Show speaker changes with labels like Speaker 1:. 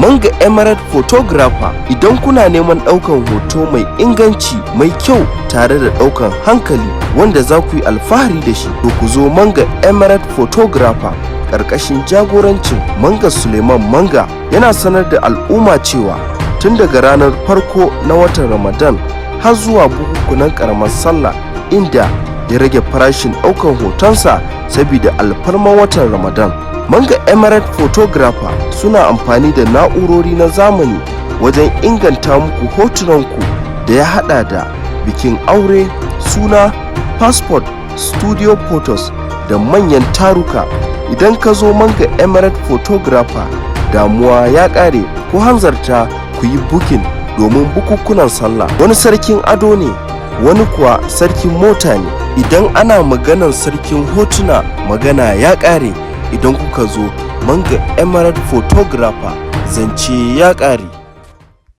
Speaker 1: Manga Emirate Photographer, idan kuna neman ɗaukan hoto mai inganci, mai kyau, tare da ɗaukan hankali wanda za ku yi alfahari da shi, to ku zo Manga Emirate Photographer ƙarƙashin jagorancin Manga Suleiman Manga. Yana sanar da al'umma cewa tun daga ranar farko na watan Ramadan har zuwa bukukunan ƙaramar sallah, inda ya rage farashin ɗaukan hotonsa saboda alfarman watan Ramadan. Manga Emirate Photographer suna amfani da na'urori na zamani wajen inganta muku hotunanku da ya hada da bikin aure, suna, passport, studio photos da manyan taruka. Idan ka zo Manga Emirate Photographer, damuwa ya kare. Ku hanzarta ku yi booking domin bukukunan sallah. Wani sarkin ado ne, wani kuwa sarkin mota ne. Idan ana maganan sarkin hotuna, magana ya kare. Idan kuka zo Manga Emirate Photographer, zance ya kare.